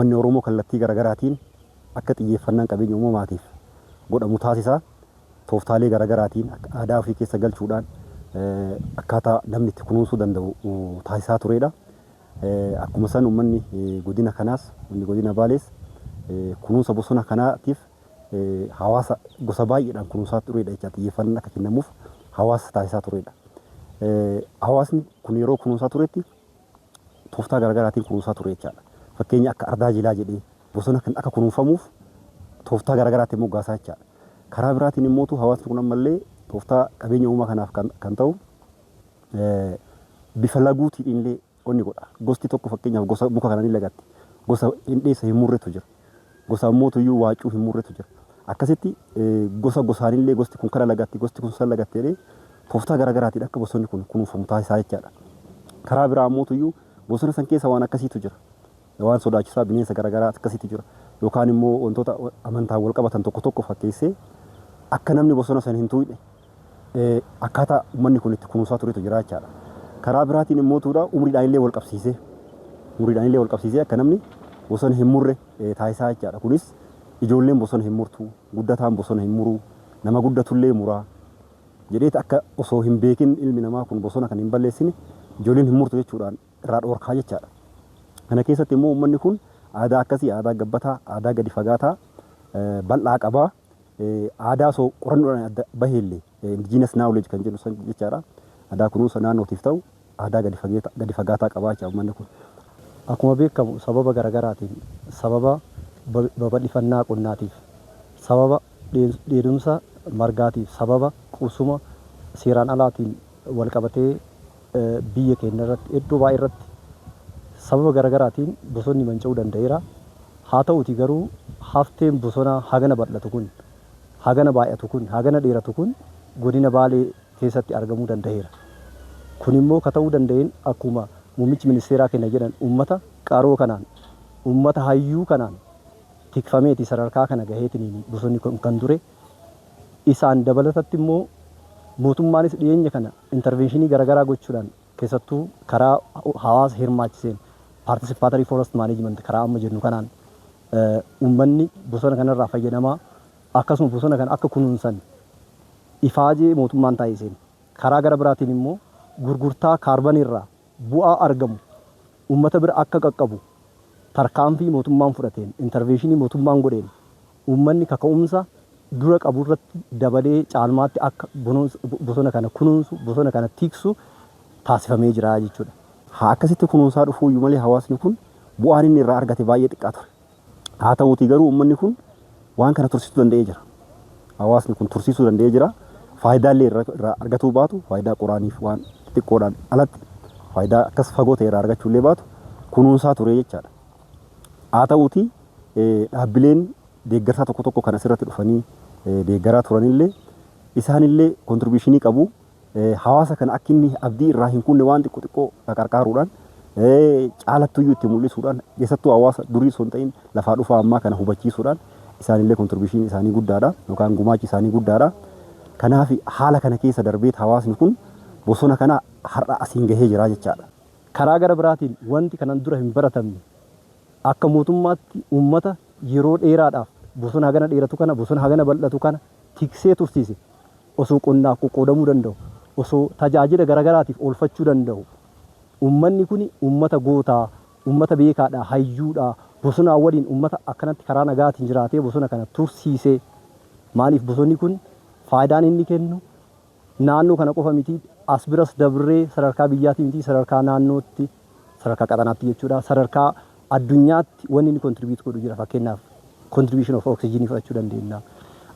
Uummanni Oromoo kallattii garaagaraatiin akka xiyyeeffannaan qabeenya uumamaatiif godhamu taasisa. Tooftaalee garaagaraatiin akka aadaa ofii keessa galchuudhaan akkaataa namni itti kunuunsuu danda'u taasisaa turedha. Akkuma san uummanni godina kanaas, uummanni godina Baalees kunuunsa bosona kanaatiif hawaasa gosa baay'eedhaan kunuunsaa turedha jecha, xiyyeeffannaan akka kennamuuf hawaasa taasisaa turedha. Hawaasni kun yeroo kunuunsaa turetti tooftaa garaagaraatiin kunuunsaa ture jechaadha. Fakkeenya akka ardaa jilaa jedhee bosona kan akka kunuunfamuuf tooftaa garaagaraatiin moggaasaa jechaadha. Karaa biraatiin immootu hawaasni kun ammallee tooftaa qabeenya uumamaa kanaaf kan ta'u bifa laguutiin illee onni godha. Gosti tokko fakkeenyaaf gosa muka kana ni lagatti. Gosa hindheessa hin murretu jira. Gosa ammootuyyuu waacuu hin murretu jira. Akkasitti gosa gosaanillee gosti kun kana lagatti, gosti kun san lagatti jedhee tooftaa garaagaraatiin akka bosonni kun kunuunfamu taasisaa jechaadha. Karaa biraa ammootuyyuu bosona san keessa waan akkasiitu jira. Waan sodaachisaa bineensa garaagaraa akkasiitu jira. Yookaan immoo wantoota amantaan wal qabatan tokko tokko fakkeessee akka namni bosona san hin tuqne akkaataa uummanni kun itti kunuunsaa turetu jira jechaadha. Karaa biraatiin immoo tuudha umriidhaan illee wal qabsiisee akka namni bosona hin murre taasisaa jechaadha. Kunis ijoolleen bosona hin murtu, guddataan bosona hin muru, nama guddatullee muraa jedheet akka osoo hin beekin ilmi namaa kun bosona kan hin balleessine ijoolleen hin murtu jechuudhaan irraa dhoorkaa jechaadha. Kana keessatti immoo uummanni kun aadaa akkasii, aadaa gabbataa, aadaa gadi fagaataa bal'aa qabaa. Aadaa osoo qorannoodhaan adda baheellee indigenous knowledge kan jennu san jechaadha. Aadaa kunuunsa naannootiif ta'u aadaa gadi fagaataa qabaa jecha uummanni kun. Akkuma beekamu sababa garaagaraatiin, sababa babal'ifannaa qonnaatiif, sababa dheedumsa margaatiif, sababa qubsuma seeraan alaatiin wal qabatee biyya keenya irratti iddoo baay'ee irratti sababa garaagaraatiin bosonni manca'uu danda'eera. Haa ta'uti garuu hafteen bosonaa hagana bal'atu kun, hagana baay'atu kun, hagana dheeratu kun godina Baalee keessatti argamuu danda'eera. Kun immoo ka ta'uu danda'een akkuma muummichi ministeeraa keenya jedhan uummata qaroo kanaan, uummata hayyuu kanaan tikfameeti sadarkaa kana gaheetiin bosonni kun kan ture. Isaan dabalatatti immoo mootummaanis dhiyeenya kana intervention garaagaraa gochuudhaan, keessattuu karaa hawaasa hirmaachiseen, participatory forest management karaa amma jennu kanaan, uummanni bosona kanarraa fayyadamaa akkasuma bosona kana akka kunuunsan ifaajee mootummaan taasiseen, karaa gara biraatiin immoo gurgurtaa kaarbanirraa bu'aa argamu uummata bira akka qaqqabu tarkaanfii mootummaan fudhateen, intervention mootummaan godheen, uummanni kaka'umsa dura qabu irratti dabalee caalmaatti akka bosona kana kunuunsu, bosona kana tiksu taasifamee jira jechuudha. Haa akkasitti kunuunsaa dhufuuyyuu malee hawaasni kun bu'aan inni irraa argate baay'ee xiqqaa ture. Haa ta'uutii garuu uummanni kun waan kana tursiisuu danda'ee jira. Hawaasni kun tursiisuu danda'ee jira. Faayidaalee irraa argatuu baatu, faayidaa qoraaniif waan xixiqqoodhaan alatti faayidaa akkas fagoo ta'e irraa argachuu illee baatu, kunuunsaa ture jechaadha. Haa ta'uutii dhaabbileen deeggarsaa tokko tokko kan asirratti dhufanii deeggaraa turanillee isaanillee contribution qabu. Hawaasa kana akka inni abdii irraa hin kunne waan xiqqoo xiqqoo qarqaaruudhaan, caalattuyyuu itti mul'isuudhaan, keessattuu hawaasa durii osoo hin ta'in lafaa dhufaa ammaa kana hubachiisuudhaan isaanillee contribution isaanii guddaadha yookaan gumaachi isaanii guddaadha. Kanaaf haala kana keessa darbeet hawaasni kun bosona kana har'a asiin gahee jira jechaadha. Karaa gara biraatiin wanti kanan dura hin baratamne akka mootummaatti uummata yeroo dheeraadhaaf bosona hagana dheeratu kana, bosona hagana bal'atu kana tiksee tursiise, osoo qonnaaf qoqqoodamuu danda'u, osoo tajaajila garagaraatiif oolfachuu danda'u, uummanni kun uummata gootaa, uummata beekaadha, hayyuudha, bosonaa waliin uummata akkanatti karaa nagaatiin jiraatee bosona kana tursiisee. Maaliif bosonni kun faayidaan inni kennu naannoo kana qofa miti, as biras dabree sadarkaa biyyaatti miti, sadarkaa naannootti, sadarkaa qaxanaatti jechuudha, sadarkaa addunyaatti wanni inni contribute godhu jira. Fakkeenyaaf contribution of oxygen fudhachuu dandeenya.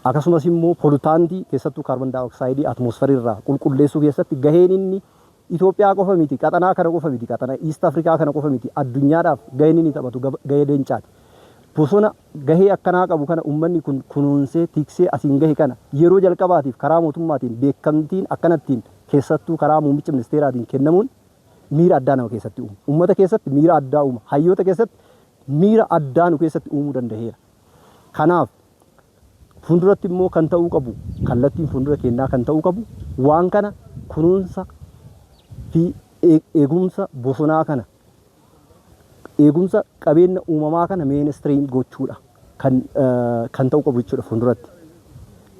Akkasumas immoo pollutant, keessattuu carbon dioxide atmosferii irraa qulqulleessuu keessatti gaheen inni Itoophiyaa qofa miti, qaxanaa kana qofa miti, qaxanaa East Afrikaa kana qofa miti, addunyaadhaaf gaheen inni taphatu gahee leencaati. Bosona gahee akkanaa qabu kana uummanni kun kunuunsee tiksee asiin gahe kana yeroo jalqabaatiif karaa mootummaatiin beekamtiin akkanattiin, keessattuu karaa muummicha ministeeraatiin kennamuun miira addaa nama keessatti uuma. Uummata keessatti miira addaa uuma. Hayyoota keessatti miira addaa nu keessatti uumuu danda'eera. Kanaaf fuulduratti immoo kan ta'uu qabu, kallattiin fuuldura keenyaa kan ta'uu qabu, waan kana kunuunsa fi eegumsa bosonaa kana Eegumsa qabeenya uumamaa kana mainstream gochuudha kan ta'u qabu jechuudha fuulduratti.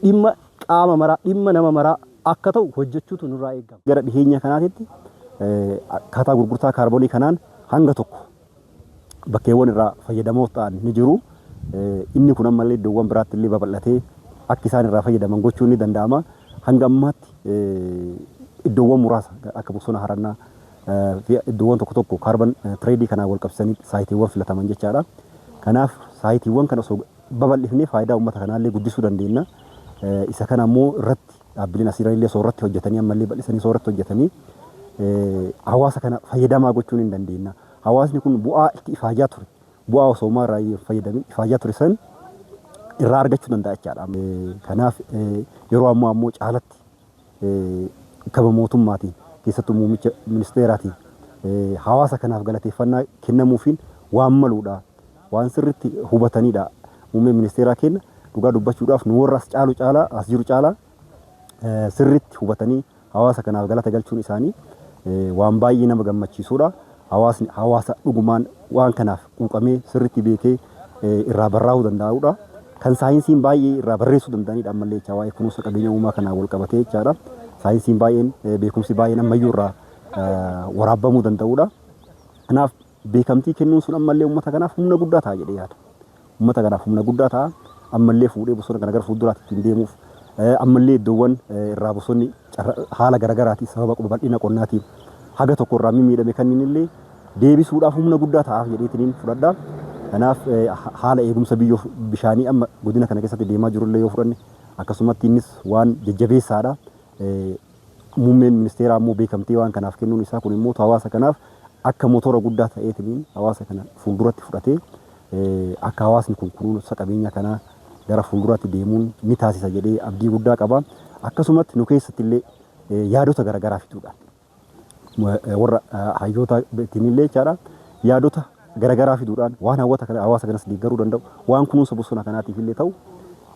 Dhimma qaama maraa, dhimma nama maraa akka ta'u hojjechuutu nurraa eegama. Gara dhiheenya kanaatitti akkaataa gurgurtaa kaarboonii kanaan hanga tokko bakkeewwan irraa fayyadamoo ta'an ni jiru. Inni kun ammallee iddoowwan biraatti illee babal'atee akka isaan irraa fayyadaman gochuun ni danda'ama. Hanga ammaatti iddoowwan muraasa akka bosona Harannaa fi iddoowwan tokko tokko carbon trade kanaan wal qabsiisanii saayitiiwwan filataman jechaadha. Kanaaf saayitiiwwan kana osoo babal'ifnee faayidaa uummata kanaallee guddisuu dandeenya. Isa kana ammoo irratti dhaabbileen asirra illee osoo irratti hojjetanii, ammallee bal'isanii osoo irratti hojjetanii, hawaasa kana fayyadamaa gochuun hin dandeenya. Hawaasni kun bu'aa itti ifaajaa ture, bu'aa osoo irraa fayyadamin ifaajaa ture san irraa argachuu danda'a jechaadha. Kanaaf yeroo ammoo caalatti gama mootummaatiin, keessattuu muummicha ministeeraatiin, hawaasa kanaaf galateeffannaa kennamuufiin waan maluudha. Waan sirriitti hubatanidha. Muummeen ministeeraa kenna dhugaa dubbachuudhaaf nu warra as caalu caalaa, as jiru caalaa sirriitti hubatanii hawaasa kanaaf galata galchuun isaanii waan baay'ee nama gammachiisudha. Hawaasni hawaasa dhugumaan waan kanaaf quuqamee sirriitti beekee irraa barraa'uu danda'udha. Kan saayinsiin baay'ee irraa barreessuu danda'anidha ammallee jecha, waa'ee kunuunsa qabeenya uumamaa kanaan wal qabatee jechaadha. Saayinsiin baay'een, beekumsi baay'een ammayyuu irraa waraabamuu danda'udha. Kanaaf beekamtii kennuun sun ammallee uummata kanaaf humna guddaa ta'a jedhee yaada. Uummata kanaaf humna guddaa ta'a. Ammallee fuudhee bosona kana gara fuulduraatti ittiin deemuuf, ammallee iddoowwan irraa bosonni haala garaagaraatiin sababa bal'ina qonnaatiin haga tokko irraa mimmiidhame kanneen illee deebisuudhaaf humna guddaa ta'aaf jedheetiniin fudhadha. Kanaaf haala eegumsa biyyoo bishaanii amma godina kana keessatti deemaa jirullee yoo fudhanne, akkasumatti innis waan jajjabeessaadha. Muummeen ministeeraa immoo beekamtii waan kanaaf kennuun isaa kun immoo hawaasa kanaaf akka motora guddaa ta'eetiniin hawaasa kana fuulduratti fudhatee akka hawaasni kun kunuunsa qabeenya kanaa gara fuulduraatti deemuun ni taasisa jedhee abdii guddaa qaba. Akkasumatti nu keessatti illee yaadota garaagaraa fiduudhaan, warra hayyoota ittiin jechaadha, yaadota garaagaraa fiduudhaan waan hawwata kana hawaasa kanas deeggaruu danda'u, waan kunuunsa bosona kanaatiif illee ta'u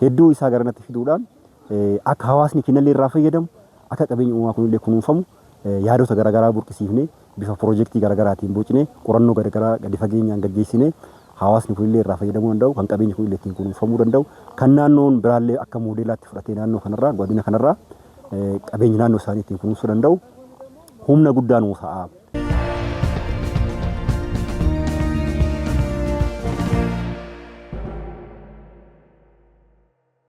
hedduu isaa garanatti fiduudhaan, akka hawaasni kennallee irraa fayyadamu, akka qabeenya uumamaa kunillee kunuunfamu yaadota garaagaraa burqisiifnee, bifa piroojeektii garaagaraatiin bocnee, qorannoo garaagaraa gadi fageenyaan gaggeessinee, hawaasni kunillee irraa fayyadamuu danda'u, kan qabeenyi kunillee ittiin kunuunfamuu danda'u, kan naannoon biraallee akka moodeelaatti fudhatee naannoo kanarraa, godina kanarraa qabeenyi naannoo isaanii ittiin kunuunsuu danda'u humna guddaa nuu ta'a.